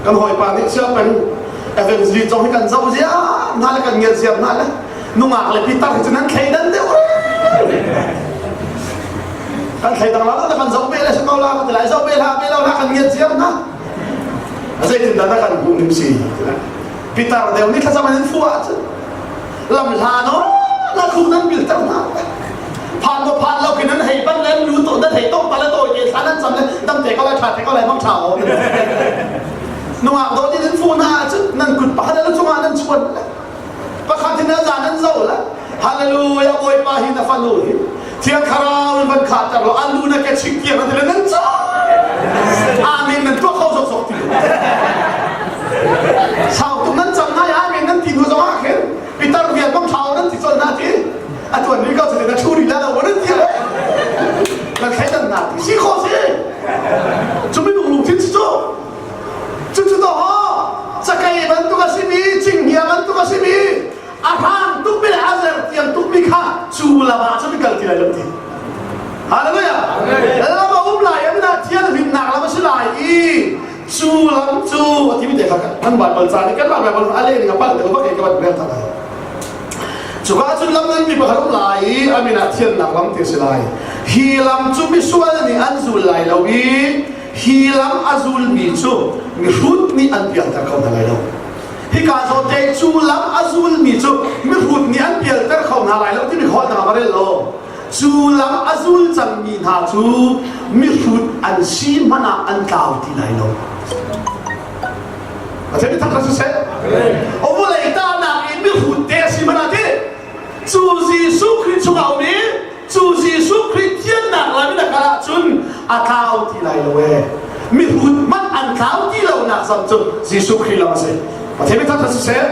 Kan hawipa nih sia peng evangelist zong hi kan zoh ziar hna le kan ngiat ziar hna le nungak le pitar hi cu nan thleidan deuh kan thleidang la la kan zoh ve le si ko la ka ti lai zoh ve hlah ve lo la kan ngiat ziar hna zeitin dah na kan hmuh ning si pitar deuh nih thlacam an in fuh ahcun lam hla no na khu nan bil ter hna phan mo phan lo khi nan hei ban le lu to nan hei tong pa le tawi ke thla nan cam le dam te ko lai tha te ko lai mang tha o nungak do ni nan fu na ahcun nan kut pakhat le cungah nan chuan le pakhat in zan nan zo la hallelujah bawipa hi na fanu hi thiang thlarau in van khahter lo an lu na ke chik tiang nan ti nan ca amen nan tuah kho zok zok ti sau tuk nan cam nai amen nan ti hnu zong ah khin pitar vial bang thau nan ti chol na ti a tuan ni ko chu na thu ri la lo nan ti le nan thlai dan na ti si kho si chu mi lung lung thin chu Cucu to cakei bantuk a simi, cinghngia bantuk a simi, a hrang tukmi le a zertiang tukmi kha cu lam ah cun kal ti lai lo ti. Hallelujah. Lam a um lai an na thian hlimnak lam a si lai i cu lam cu a timi te kha kan Bible ca nih kan Bible a le ning a palh te bak ka van rel ta Cuka cun lam nan mi pakhat um lai i a min ah thiannak lam ti a si lai. Hi lam cu misual nih an zul lai lo i hi lam a zulmi cu mihrut nih an pialter kho hna lai lo hika zawn te cu lam a zulmi cu mihrut nih an pialter kho hna lai lo timi holh na va rel lo cu lam a zul cangmi hna cu mihrut an si hmanh ah an tlau ti lai lo a thei thak siseh o vulei ta nak in mihrut te a si hmanh ah ti cu Jesuh Khrih chungah um i cu Jesuh Khrih thiannak lam in a kal ahcun a tlau ti lai lo ee mihrut hmanh an tlau ti lo nak zam cu Jesuh Khrih lam a si Pathian mi thangṭhat siseh.